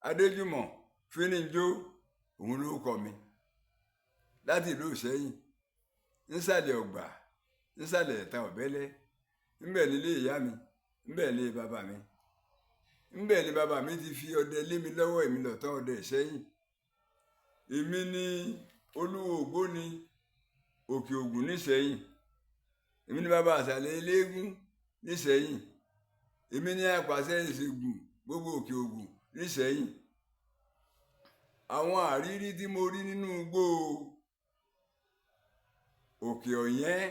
Adéjùmọ̀ Fíníjó òun ló kọ mi láti ìlú Ìṣẹ́yìn, nísàlẹ̀ Ọ̀gbà, nísàlẹ̀ Ẹ̀ta Ọ̀bẹ́lẹ́. Ńbẹ̀ nílé ìyá mi, ńbẹ̀ nílé bàbá mi. Ńbẹ̀ ni bàbá mi ti fi ọdẹ lé mi lọ́wọ́, èmi lọ̀tá ọdẹ Ìṣẹ́yìn. Èmi ni Olúwo Ògbóni Òkè Ògùn níṣẹ́yìn. Èmi ni bàbá àṣàlẹ̀ eléégún níṣẹ́yìn. Èmi ni apàṣẹ ìṣègùn gbogbo Òkè Ògùn níṣẹ́yìn. Àwọn àrírí tí mo rí nínú igbó Òkè Ọ̀yẹ́n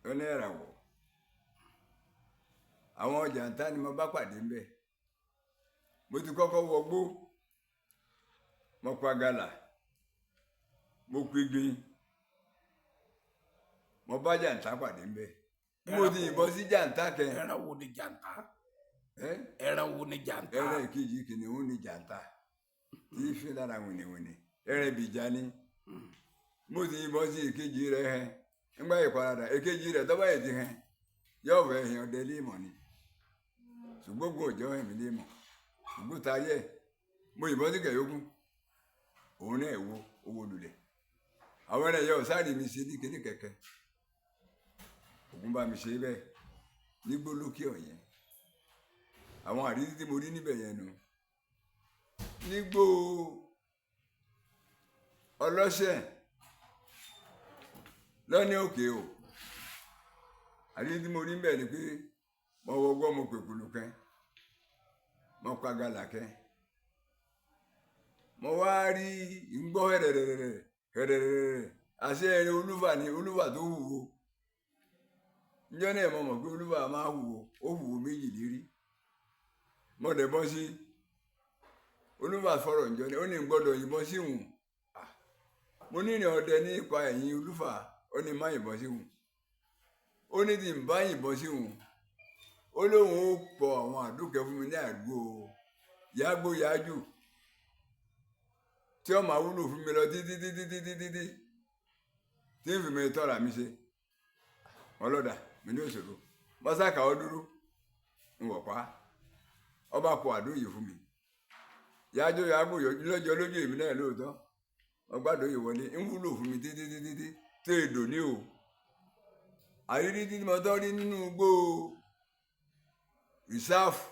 lọ́nà ìràwọ̀, àwọn jàǹtá ni mo bá pàdé ńbẹ̀. Mo ti kọ́kọ́ wọgbó, mo pa gàlà, mo pigbin, mo bá jàǹtá pàdé ńbẹ̀. Mo ti yìnbọn sí jàǹtá kẹ. Ẹran wo ni jàǹtá? Ẹran wo ni jàǹtá? Ẹran ìkejì kìnìún ni jàǹtá, tí í fi lára wìnìwìnì, ẹran ìbìjà ni. Mo ti yìnbọn sí ìkejì rẹ hẹn nígbà ìparadà èkejì rẹ tọ́ba yìí ti hẹn yóò fẹ́ hẹn ọdẹ léèmọ̀ ni, ṣùgbọ́n ogun òjò hẹn mi léèmọ̀, ṣùgbọ́n ta yẹ mo yìnbọn sí kẹ̀yókù, òun náà wo owó lulẹ̀. Àwọn ẹran yẹn ò sáré mi ṣe ní kíní kẹ̀kẹ́. Ògún bá mi ṣe bẹ́ẹ̀ nígbó lókè Ọ̀yẹ́n. Àwọn àrírí tí mo rí níbẹ̀ yẹn nu. Nígbó Ọlọ́sẹ̀ lọ́ní òkè o, àrírí tí mo rí níbẹ̀ ni pé mo wọgbọ́, mo pèkùlù kẹ́, mo pa gàlà kẹ́, mo wá rí ń gbọ́ hẹ̀rẹ̀rẹ̀rẹ̀ hẹ̀rẹ̀rẹ̀rẹ̀, àṣẹ ẹrin olúfà ni, olúfà tó wúwo. Níjọ́ náà mo mọ̀ pé olúfà máa wúwo, ó wúwo méjì lérí. Mo dẹ̀ bọ́ sí olúfà fọ̀rọ̀ níjọ́ náà, ó ní n gbọ́dọ̀ yìnbọn sí òun. Mo ní ìrìn ọdẹ nípa ẹ̀yìn olúfà, ó ní má yìnbọn sí òun. Ó ní tí n bá yìnbọn sí òun, ó lóun ó pọ̀ àwọn àdókẹ́ fún mi ní àgbo yágbó yájù tí ó máa wúlò fún mi lọ títí títí títí títí tí ń fi mi tọ́ra mi ṣe. Ọlọ́dà mi ní òṣèlú mọ́sáká ọ dúró ń wọ̀ pa ọba kọ àdó yìí fún mi. Yájó yágbó lọ́jọ́ lójú èmi náà lóòótọ́, ọgbàdo yìí wọlé ń wúlò fún mi títí títí títí tó èdò ní o. Àrírí tí mo tọ́ rí nínú igbó rìsáàfù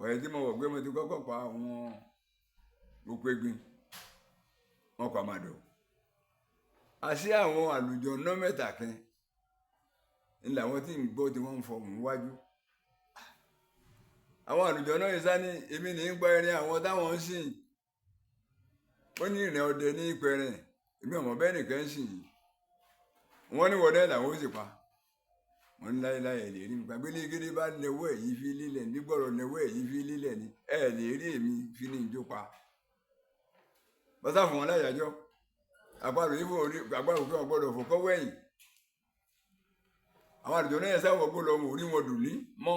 ọ̀rẹ́ tí mo wọ̀ pé mo ti kọ́kọ́ pa àwọn òpègbìn wọn kọ́ àmàdò àṣé àwọn àlùjọ ná mẹ́ta kan ń làwọn tí ń gbọ́ tí wọ́n ń fọhùn wájú. Àwọn àlùjọ náà yìí sá ní èmi ní í gbọ́ ẹrin àwọn táwọn ń sìn. Ó ní ìrìn ọdẹ ní ìpẹrẹ, èmi ọmọ bẹ́ẹ̀ nìkan ń sìn yìí. Wọ́n ní wọ́n náà làwọn ó sì pa. Wọ́n ní láéláé ẹ̀ lè rí mi pa. Gbélé gélé bá nẹwọ́ èyí fi lílẹ̀ nígbọ̀rọ̀ nẹwọ́ èyí fi lílẹ̀ ni ẹ̀ lè rí èmi fi ní ìjó pa. Bọ́sà fún wọn láyàjọ́ àparò yìí fún orí àparò kí wọn gbọ́dọ̀ fò kọ́wọ́ ẹ̀yìn. Àwọn àlùjọ náà yẹn sáwọ́ gbó lọ, wọn ò rí wọn dùn ní mọ́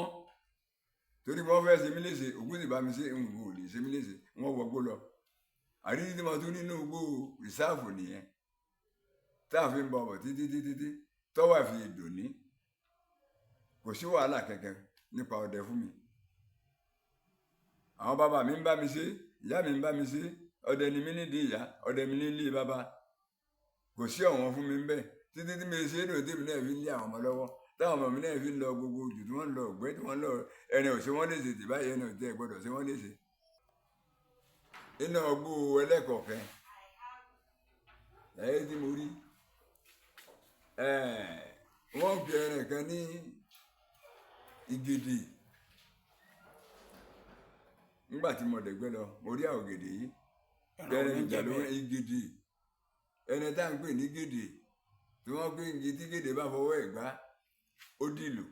torí wọ́n fẹ́ ṣe mí léṣe. Ògún sì bá mi ṣe, ń ò lè ṣe mí léṣe, wọ́n wọgbó lọ. Àríyí tí mo tún nínú igbó rìsáàfù nìyẹn tá a fi ń bọ ọbọ títí títí tí tọ́wọ́ fi dòní. Kò sí wàhálà kankan nípa ọdẹ fún mi. Àwọn bàbá mi ń bá mi ṣe, ìyá mi ń bá mi ṣe, ọdẹ ni mí nídìí ìyá, ọdẹ mi nílé bàbá. Kò sí ọ̀wọ́n fún mi ń bẹ̀ títí tí mi ṣe é dùn, tèmi náà fi ń lé àwọn ọmọ lọ́wọ́, táwọn ọmọ mi náà fi ń lọ gbogbo ojú tí wọ́n ń lọ ògbẹ́ tí wọ́n ń lọ ẹni ò ṣe wọ́n léṣe tì báyìí, ẹni ò tẹ́ gbọ́dọ̀ ṣe wọ́n léṣe. Iná ọgbó ẹlẹ́kọ̀ọ́kẹ́ láyé tí mo rí, wọ́n fi ẹran kan ní ìgèdè. Nígbà tí mo dẹ̀gbẹ́ lọ, mo rí àwọn gèdè yìí. Ẹran wo bẹ́ẹ̀ ní ìjà jẹ́ ló bẹ́ẹ̀? Ìgèdè, ẹni tá à ń pè ní gèdè tí wọ́n pè ní tí gèdè bá fọwọ́ ẹ̀ gbá ó dìlù,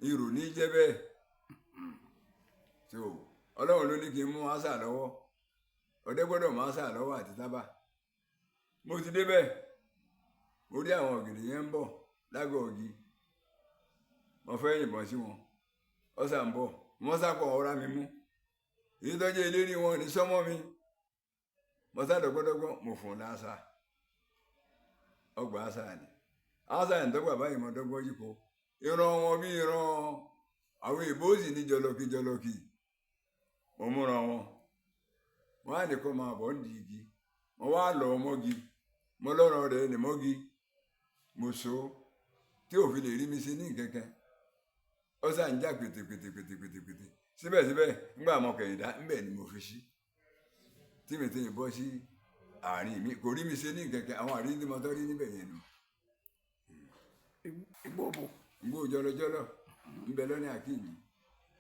irò ní jẹ́ bẹ́ẹ̀. So Ọlọ́run ló ní kí n mú àṣà lọ́wọ́, ọdẹ gbọ́dọ̀ mú àṣà lọ́wọ́ àti tábà. Mo ti débẹ̀, mo rí àwọn ọ̀gẹ̀dẹ̀ yẹn ń bọ̀ lágọ̀ọ́ ògì, mo fẹ́ yìnbọn sí wọn, ọ̀sà ń bọ̀, wọ́n sápọ̀ ọ̀rá mi mú. Èyí tó jẹ́ eléré wọn ní sọ́mọ́ mi, mo sá dọ́gbọ́dọ́gbọ́, mo fún un láṣà, ọgbà àṣà ni àṣà ní tọ́gbà báyìí. Mo dọ́gbọ́ yípo ìran wọn bí ìran Àwọn èèbó sì ní jọlọkì jọlọkì. Mo múra wọn, wọn á nìkan máa bọ̀ ń di igi. Mo wá lọ mọ́gi, mo lọ́rọ̀ rẹ̀ ní mọ́gi, mo so tí òfin lè rí mi sí ní kẹ̀kẹ́. Ó sà ń já pètèpètèpètèpètè. Síbẹ̀síbẹ̀ ńgbà mo kẹ̀yìndá ńbẹ̀ ni mo fi sí tí mi ti bọ́ sí àárín mi, kò rí mi ṣe ní kẹ̀kẹ́. Àwọn àríyí tí mo tọ́ rí níbẹ̀ yẹn nù. Igbó bo? Igbó jọlọjọlọ ńbẹ lọ́ní àkíyì.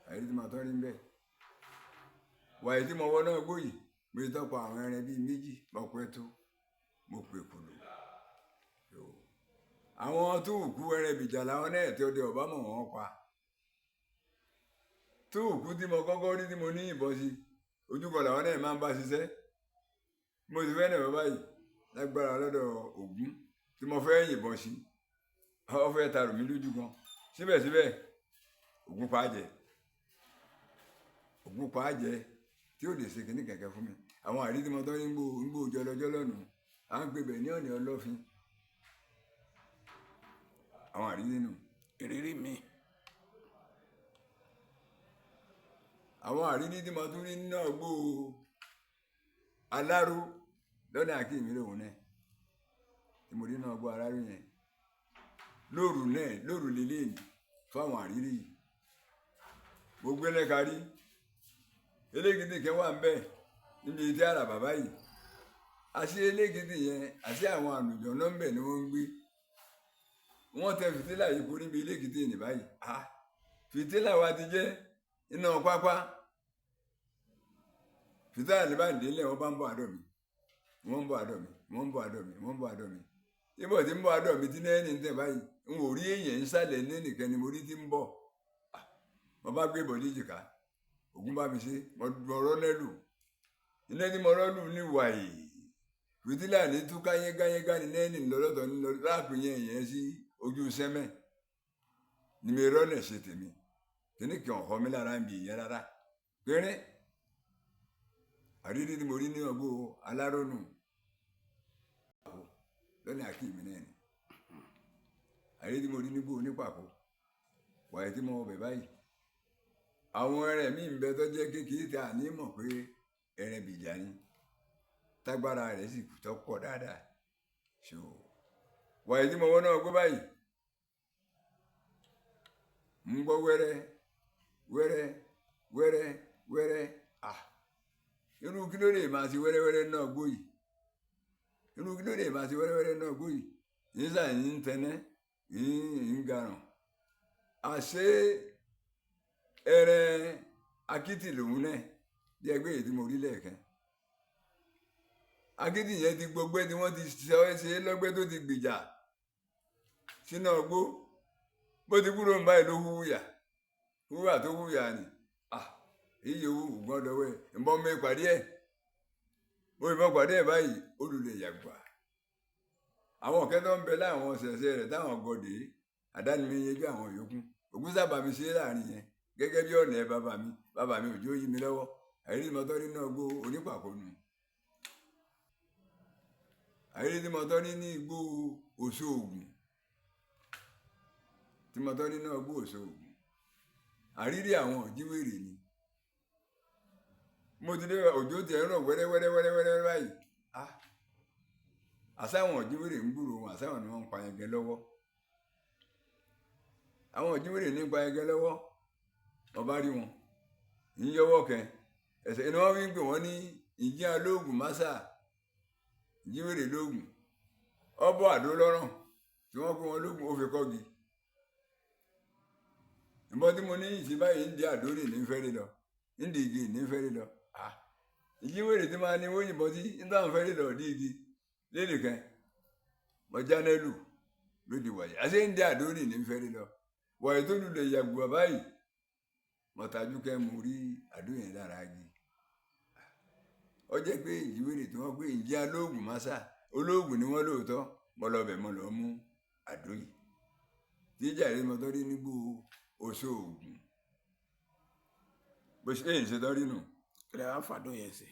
Àríyí tí mo tọ́ rí ńbẹ̀. Wàyí tí mo wọ náà gbóyè, mo ti tọ́pa àwọn ẹran bíi méjì, mo pẹ́ tó mo pè kùlù. Àwọn tó kú ẹran ìbìjà làwọn náà tí ọdẹ ọba mọ̀ wọ́n pa. Tó kú tí mo kọ́kọ́ rí tí mo ní ìbọn sí, ojúkọ làwọn náà máa ń bá ṣiṣẹ́. Mo ti fẹ́ nà bàbá yìí lágbára lọ́dọ̀ Ògún tí mo fẹ́ yìnbọn sí, ó fẹ́ ta rò mí lójú gan. Síbẹ̀síbẹ̀ Ògún pa á jẹ, Ògún pa á jẹ tí ò lè ṣe kíní kẹ̀kẹ́ fún mi. Àwọn àrí tí mo tọ́ ní ń gbó jọlọjọlọ nù, à ń pè bẹ̀ ní ọ̀nà ọlọ́fin. Àwọn àrí nínú. Ìrírí mi. Àwọn àrírí tí mo tún rí náà gbó aláró lọ́nà àkíyèmí lòun náà tí mo rí náà gbó aláró yẹn lóru náà lóru lélẹ́yìn fáwọn àrírí yìí. Mo gbélé kárí elégídì kẹ́ wà ń bẹ̀ níbi tí àrà bàbá yìí. Àṣé elégídì yẹn, àṣé àwọn àlùjọ náà ń bẹ̀ ni wọ́n ń gbé. Wọ́n tẹ fìtílà yìí kú níbi elégídì ní báyìí. Fìtílà wa ti jẹ́ iná pápá. Fìtílà ní báyìí délé, wọ́n bá ń bọ̀ àdọ̀ mi, wọ́n ń bọ̀ àdọ̀ mi, wọ́n ń bọ̀ àdọ̀ mi, wọ́n ń bọ̀ àdọ̀ mi. Ibò tí ń bọ̀ àdọ̀ mi tí náà ní tẹ̀ báyìí, n ò rí èèyàn ń sàlẹ̀ ní nìkan ni mo rí tí ń bọ̀. Mo bá gbé bọ̀dí jìkà, Ògún bá mi ṣe, mo rọ́ lẹ́lù. Iná tí mo rọ́ lù ní wàyí. Fìtílà ní túká yẹ́gáyẹ́gá ní náà ní lọ́lọ́tọ̀ ní lọ láàpù yẹn yẹn sí ojú sẹ́mẹ̀. Ni mi rọ́ lẹ̀ ṣe tèmi. Kìnní kan ọ̀họ́ mi lára ń bì yẹn rárá. Péré. Àrírí tí mo rí ní ọgbó alárónù. Lọ́nà àkíyèmí náà ni. Àrírí tí mo rí nígbó onípàkó. Wàyí tí mo wọ bẹ̀ báyìí. Àwọn ẹrẹ̀ mi ń bẹ tó jẹ́ kékeré tí a ní mọ̀ pé ẹrẹ̀ bìjà ni. Tágbára rẹ̀ sì tó pọ̀ dáadáa. So wàyí tí mo wọ náà gbó báyìí. Ń gbọ́ wẹ́rẹ́ wẹ́rẹ́ wẹ́rẹ́ wẹ́rẹ́. Irú kí ló lè máa ṣe wẹ́rẹ́wẹ́rẹ́ náà gbó yìí? Irú kí ló lè máa ṣe wẹ́rẹ́wẹ́rẹ́ náà gbó yìí? Yín sà yín ń tẹnẹ́, yín ń garàn. Àṣé ẹrẹ akitì lòun náà bí ẹgbẹ́ yìí tí mo rí lẹ́ẹ̀kan. Akitì yẹn ti gbọgbẹ́ tí wọ́n ti ṣe é lọ́gbẹ́ tó ti gbìjà sínú ọgbó. Bó ti kúrò ń báyìí ló húwúyà. Húwà tó húwúyà ni. Iye owó ògùn ọ̀dọ̀wọ́ ẹ̀ ń bọ́ mi pàdé ẹ̀. Mo ìbọn pàdé ẹ̀ báyìí, ó lulẹ̀ yàgbà. Àwọn ọ̀kẹ́ tó ń bẹ láwọn ṣẹ̀ṣẹ̀ rẹ̀ táwọn gọdè, àdáni mi yẹjú àwọn yòókù. Ògún sábà mi ṣe láàrin yẹn gẹ́gẹ́ bí ọ̀nà ẹ̀ bàbá mi. Bàbá mi ò jó yí mi lọ́wọ́. Àìrí mo tọ́ nínú ọgbó onípàkó nù. Àìrí tí mo tọ́ ní ní igbó Òṣoògùn. Tí mo tọ́ nínú ọgbó Òṣoògùn. Àrírí àwọn òjíwèrè ni. Mo ti dé òjò tí ẹ ń rọ̀ wẹ́rẹ́ wẹ́rẹ́ wẹ́rẹ́ wẹ́rẹ́ báyìí. Àṣà àwọn òjíwèrè ń gbúrò wọn, àṣà àwọn ni wọ́n ń pa ẹgẹ lọ́wọ́. Àwọn òjíwèrè ní ń pa ẹgẹ lọ́wọ́. Mo bá rí wọn, ń yọwọ́ kẹ. Ẹ̀sẹ̀ ni wọ́n fi ń pè wọ́n ní ìjí alóògùn másà, ìjíwèrè lóògùn. Ọbọ̀ àdó lọ́rùn tí wọ́n pè wọ́n lóògùn ó fi kọ́gi. Ìbọn tí mo ní ìsìn báyìí ń di àdó rìn ní fẹ́rẹ̀ lọ, ń di igi ní fẹ́rẹ̀ lọ. Ìjíwèrè tí máa ní wọ́n yìnbọn sí ń tàn fẹ́rẹ̀ lọ dí igi lédè kan. Mo já nẹ́lù lóde wàyí. Àṣé ń di àdó rìn ní fẹ́rẹ̀ lọ. Wàyí tó lulẹ̀ yàgùbà báyìí. Mo tajú kẹ́ mo rí àdó yẹn lára igi. Ó jẹ́ pé ìjíwèrè tí wọ́n pè ìjí alóògùn másà, olóògùn ni wọ́n lóòótọ́. Mo lọ bẹ̀ mo lọ mú àdó yìí. Tí ìjà rẹ̀ mo tọ́ rí nígbó Òṣoògùn. Bó ṣe èyí ṣe tọ́ rí nù. Kí lẹ wá fàdó yẹn ṣe?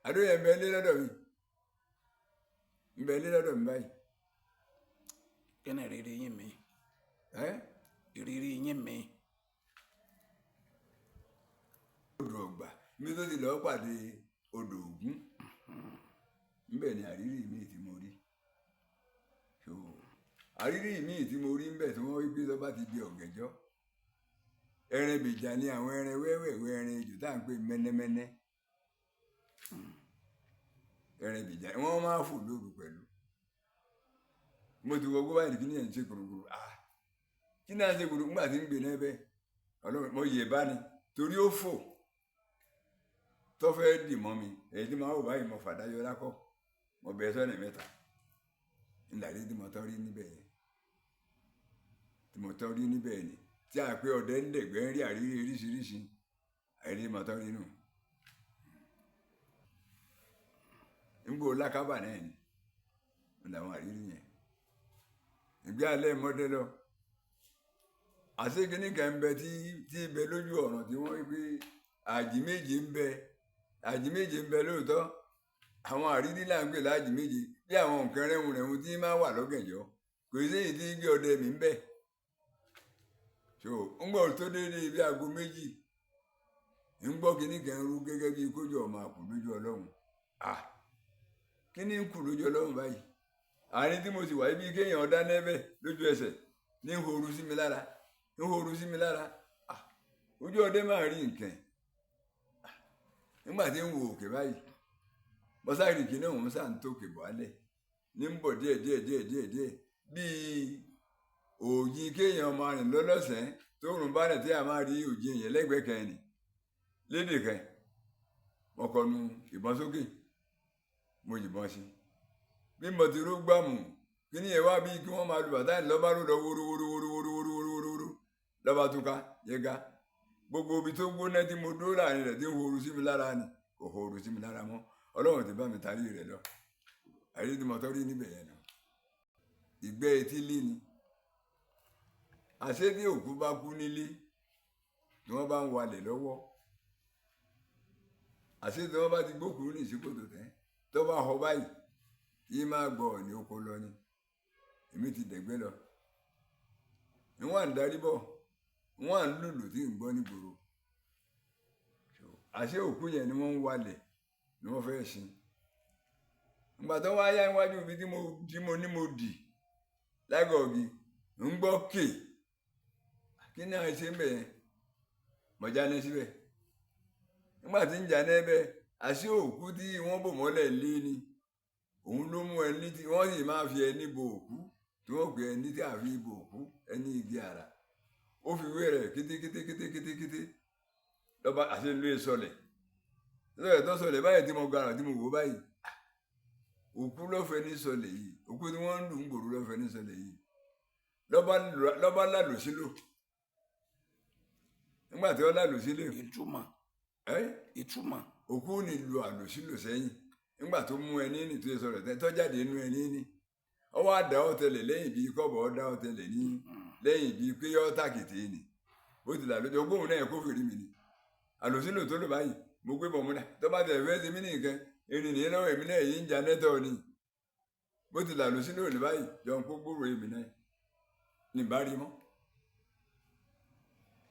Àdó yẹn ń bẹ lé lọ́dọ̀ mi. Ń bẹ lé lọ́dọ̀ mi báyìí. Kí ni ìrírí yín mi? Ẹ́? Ìrírí yín mi. Mi tó ti lọ́ọ́ pàdé odò Ògún ńbẹ̀ ni àrírí mi tí mo rí. So àrírí mi tí mo rí ńbẹ̀ tí wọ́n wí pé tó bá ti di ọ̀gànjọ́, ẹran bìjà ni àwọn ẹran wẹ́wẹ̀wẹ́, ẹran ejò tá à ń pè mẹ́nẹ́mẹ́nẹ́, ẹran bìjà wọ́n máa fò lóru pẹ̀lú. Mo ti wọ gbọ́ báyìí, kí ni ẹ̀ ń ṣe gbùrùgbùrù? Ah, kí ni à ń ṣe gbùrùgbùrù nígbà tí ń gbé náà bẹ́ẹ̀? Ọlọ́run mo yè bá ni torí ó fò tó fẹ́ dì mọ́ mi. Èyí tí mo wò báyìí, mo fàdáyọ lákọ̀, mo bẹ̀ sọ́nà mẹ́ta ńlá rí tí mo tọ́ rí níbẹ̀ yẹn, tí mo tọ́ rí níbẹ̀ ni tí a pé ọdẹ ń dẹ̀gbẹ́ ń rí àrírí oríṣiríṣi àrírí mo tọ́ rí nù. Ńgbò lákàbà náà ni ń làwọn àrírí yẹn. Ìgbé alẹ́ mọ́dé lọ, àṣekínní kan ń bẹ tí tí bẹ lójú ọ̀ràn tí wọ́n wí pé àjì méje ń bẹ, àjì méje ń bẹ lóòótọ́. Àwọn àrírí là ń pè láàjì méje, bí àwọn nǹkan rẹ̀hùn rẹ̀hùn tí máa wà lọ́gànjọ́, kò sí èyí tí gbé ọdẹ mi ń bẹ. So ń gbọ́ tó déédéé bí aago 2, ń gbọ́ kínní kan rú gẹ́gẹ́ bí kójú ọmọ àkù lójú Ọlọ́run. Ah, kínní ń kù lójú Ọlọ́run báyìí? Àárín tí mo sì wà ibi kéèyàn dáná ẹbẹ lójú ẹsẹ̀ ní ń horu sí mi lára, ń horu sí mi lára. Ah, ojú ọdẹ máa rí nǹkan. Ah, nígbà tí ń wo òkè báyìí, mọ́sáàrì kìíní òun sá ń tókè bọ̀ álẹ̀ ní ń bọ̀ díẹ̀ díẹ̀ díẹ̀ díẹ̀ díẹ̀ bíi òòjì kéèyàn máa rìn lọ́lọ́sẹ̀ tó rùn bá rìn tí a máa rí òjì èèyàn lẹ́gbẹ̀ẹ́ kan ni lédè kan. Mo kọnu ìbọn sókè, mo yìnbọn sí bí mo ti rú gbàmù kíní yẹn wá bíi kí wọ́n máa lu bàtà ní lọ́ba rú lọ wóró wóró wóró wóró wóró wóró wóró wóró lọ́ba túká yẹga. Gbogbo ibi tó gbóná tí mo dúró láàrin rẹ̀ tí ń horu sí mi lára ni kò horu sí mi lára mọ́. Ọlọ́run ti bá mi tarí rẹ̀ lọ. Àrírí tí mo tọ́ rí níbẹ̀ yẹn nù. Ìgbẹ́ etí lé ni. Àṣé tí òkú bá kú nílé tí wọ́n bá ń walẹ̀ lọ́wọ́, àṣé tí wọ́n bá ti gbókùú ní ìsíkòtò tẹ́ tó bá họ báyìí, yìí máa gbọ́ ní oko lọ ni. Èmi ti dẹ̀gbẹ́ lọ. Ìwọ̀n à ń darí bọ̀, wọ́n à ń lùlù tí ń gbọ́ nígboro. Àṣé òkú yẹn ni wọ́n ń walẹ̀ ni wọ́n fẹ́ sin. Ìgbà tó wá yá iwájú ibi tí mo ní mo dì lágọ̀ọ́gì, ń gbọ́ kè. Kí ni à ń ṣe ń bẹ̀ yẹn? Mo jáná síbẹ̀. Nígbà tí ń jáná bẹ́ẹ̀, àṣé òkú tí wọ́n bò mọ́lẹ̀ lé ni. Òun ló mú ẹni tí wọ́n sì máa fi ẹni bo òkú, tí wọ́n pè ẹni tí a fi bo òkú, ẹni igi àrà. Ó fi wé rẹ̀ kété kété kété kété kété. Lọ́ba àṣé ló sọlẹ̀. Lọ́yẹ̀ tó sọlẹ̀ báyìí tí mo garà tí mo wò báyìí. Òkú lọ́fẹ̀ẹ́ ní sọlẹ̀ yìí. Òkú tí wọ́n ń lù ń gbòòrò lọ́fẹ̀ẹ́ ní sọlẹ̀ yìí. Lọ́ba lálò sílò. Nígbà tí wọ́n lálò sílò. Ìtumọ̀. Ẹ́? Ìtumọ̀. Òkú ni lu àlòsílò sẹ́yìn. Nígbà tó mú ẹni ní tó sọ̀rọ̀ tẹ́ tó jáde nínú ẹni ní. Ó wá dá ọ tẹlẹ̀ lẹ́yìn bíi kọ́bọ̀, ó dá ọ tẹlẹ̀ ní lẹ́yìn bíi pé yọ́ tàkìtì ni. Bó ti là lójú ọgbóhùn náà kó fèrè mi ni. Àlòsílò tó lò báyìí, mo gbé bọ̀ múlẹ̀. Tó bá tẹ̀ fẹ́ ṣe mí nìkan, erin nìyẹn lọ́wọ́ èmi náà yìí ń ja nẹ́tọ̀ ni. Bó ti là lòsílò ní báyìí, jọ ń kó gbòòrò èmi náà. Ní bá rí mọ́.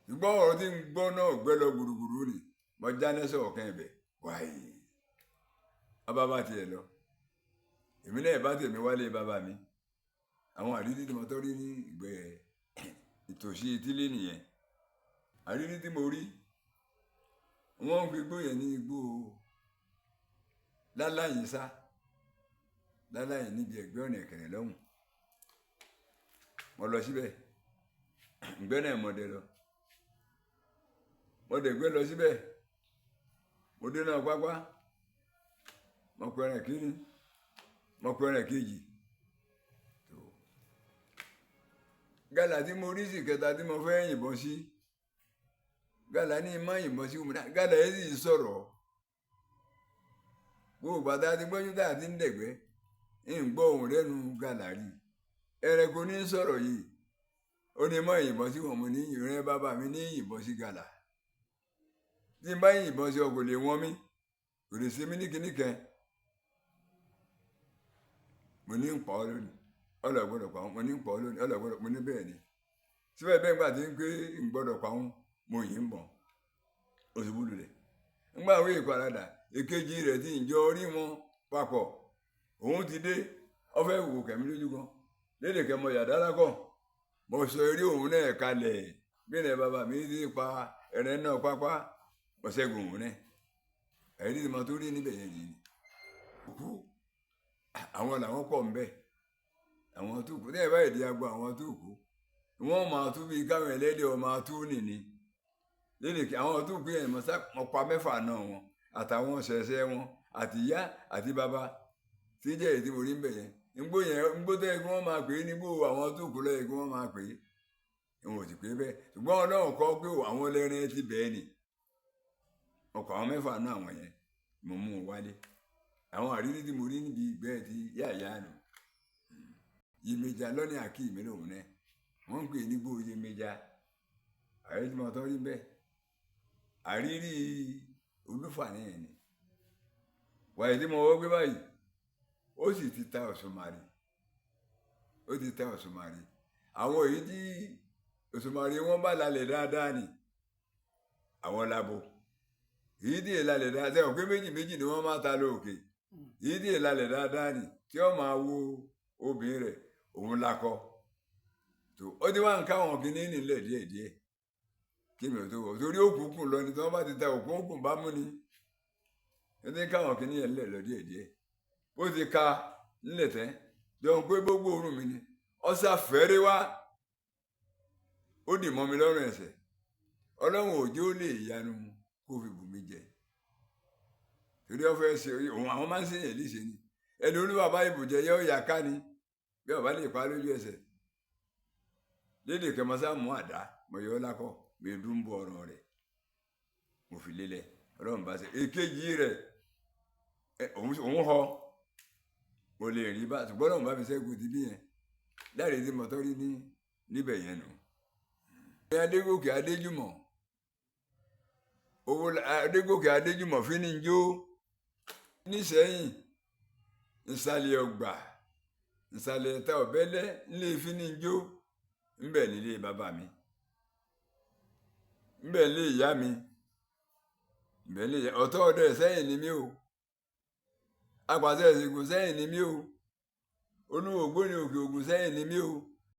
Ṣùgbọ́n ọ̀rọ̀ tí ń gbọ́ náà gbẹ́ lọ gbùrùgbùrù ni. Mo já nẹ́sọ̀ ọ̀kan ibẹ̀. Wáyé. Bàbá bá tiẹ̀ lọ. Èmi náà bá tèmi wálé bàbá mi. Àwọn àrírí tí mo tọ́ rí ní ìgbẹ́ ìtòsí etílé nìyẹn. Àrírí tí mo rí, wọ́n ń fi igbó yẹn ní igbó láláyé sá. Láláyé níbi ẹ̀gbẹ́ ọ̀nà Ìkẹrẹ lọ́hùn. Mo lọ síbẹ̀. Ìgbẹ́ náà mo dé lọ. Mo dẹ̀ gbé lọ síbẹ̀. Mo dé náà pápá. Mo pẹran kíní, mo pẹran kejì. Gàlà tí mo rí sì kẹta tí mo fẹ́ yìnbọn sí. Gàlà ní má yìnbọn sí òmìnira. Gàlà yìí sì sọ̀rọ̀. Gbogbo bàtà tí gbọ́njú tá a ti ń dẹ̀gbẹ́, ń gbọ́ ohùn lẹ́nu gàlà rí. Ẹranko ní sọ̀rọ̀ yìí. Ó ní má yìnbọn sí wọn, mo ní ìrẹ́ bàbá mi ní yìnbọn sí gàlà. Tí n bá yìnbọn sí ọ kò lè wọ́n mí, kò lè ṣe mí ní kíní kan. Mo ní ń pa ọ́ lónìí, ọlọ́ gbọ́dọ̀ pa wọ́n, mo ní ń pa ọ́ lónìí, ọlọ́ gbọ́dọ̀, mo ní bẹ́ẹ̀ ni. Síbẹ̀ bẹ́ẹ̀ nígbà tí ń pé ń gbọ́dọ̀ pa wọ́n, mo yìn ń bọ̀, ó ṣubú lulẹ̀. Ńgbà wo ìparadà èkejì rẹ̀ ti ń jọ orí wọn papọ̀, òun ti dé, ọfẹ́ wò kẹ̀mí lójú kan lédè kẹmọ yàdára kọ. Mo sọ eré òun náà kalẹ̀ bí ní bàbá mi ti pa ẹ̀rẹ́ náà pápá, mo ṣẹ́gun òun náà. Ẹ̀rí tí mo tó rí níbẹ̀ yẹn yìí ni kú. Àwọn làwọn pọ̀ ńbẹ̀, àwọn tó kú ní ẹ̀ báyìí di agbo. Àwọn tó kú wọ́n máa tú bíi káwọn ẹlẹ́dẹ̀ ọ̀ máa tú nìní lédè kí àwọn tó kú yẹn. Mo pa mẹ́fà náà wọn àtàwọn ṣẹ̀ṣẹ̀ wọn àti ìyá àti bàbá tí jẹ́ èyí tí mo rí ń bẹ̀ yẹn. Ngbó yẹn, ngbó tó yẹ kí wọ́n máa pè é nígbó àwọn tó kú lọ́yẹ kí wọ́n máa pè é, ìwọ̀n ò sì pé bẹ́ẹ̀. Ṣùgbọ́n Ọlọ́run kọ́ pé àwọn ẹlẹ́rìn ti bẹ́ẹ̀ ni ọkọ̀ àwọn mẹ́fà náà àwọn yẹn mo mú un wálé. Àwọn àrírí tí mo rí níbi ìgbẹ́ ti yáàyá nù. Yèmẹjà lọ́ní àkí mi lòun náà wọ́n ń pè é nígbó Yèmẹjà. Àrírí tí mo tọ́ rí bẹ́ẹ̀, àrírí olúfàní ẹ̀ ni wàyí tí mo wọ́ gbé báyìí. Ó sì ti ta Òṣùmàrè, ó ti ta Òṣùmàrè. Àwọn èyí tí Òṣùmàrè wọn bá lálẹ́ dáadáa ni àwọn labo. Èyí tí èlàlẹ̀ dáadáa sẹ́wọ̀n pé méjì méjì ni wọ́n máa ta lóòkè. Èyí tí èlàlẹ̀ dáadáa ni tí ó máa wo obìnrin rẹ̀, òun lakọ tó ó ti wá ń káwọn kìíní nílẹ̀ díẹ̀díẹ̀ kí mi ò tó wọ̀, torí òkùnkùn lọ ni tí wọ́n bá ti ta òkùnkùn bá mú ni. Ó ti ń káwọn kìíní yẹn nílẹ̀ lọ díẹ̀díẹ̀. Bó ti ka nílẹ̀ tẹ́ jọun pé gbogbo òórùn mi ni ọ̀sà fẹ́rẹ́ wá, ó dì mọ́ mi lọ́rùn ẹ̀sẹ̀. Ọlọ́run òjò lè yanu kó fi bù mí jẹ, torí ó fẹ́ ṣe òun. Àwọn máa ń ṣèyàn léṣe ni. Ẹni olúwa bá ibùjẹ yẹ ó yà ká ni bí ọba lè pa lójú ẹsẹ̀. Lédè kẹmọsá mú àdá, mo yọ ọ́ lákọ, mi dún bọ ọ̀rọ̀ rẹ̀, mo fi lélẹ̀. Ọlọ́run bá ṣe èkejì rẹ̀, òun họ mo lè rí bá, ṣùgbọ́n Ọlọ́run bá mi ṣẹ́gun ti bí yẹn láre tí mo tọ́ rí ní níbẹ̀ yẹn nù. Adégòkè Adéjùmọ̀, owó Adégòkè Adéjùmọ̀ fíníjó nísẹ́yìn, ìsàlẹ̀ ọgbà, ìsàlẹ̀ ẹ̀ta ọ̀bẹ́lẹ́ nílé fíníjó ńbẹ̀ nílé bàbá mi, ńbẹ̀ nílé ìyá mi, ńbẹ̀ nílé ọ̀tọ́ ọdẹ sẹ́yìn ni mí o, apàṣẹ ìsìnkú sẹ́yìn ni mí o, olúwo ògbóni òkè ògùn sẹ́yìn ni mí o.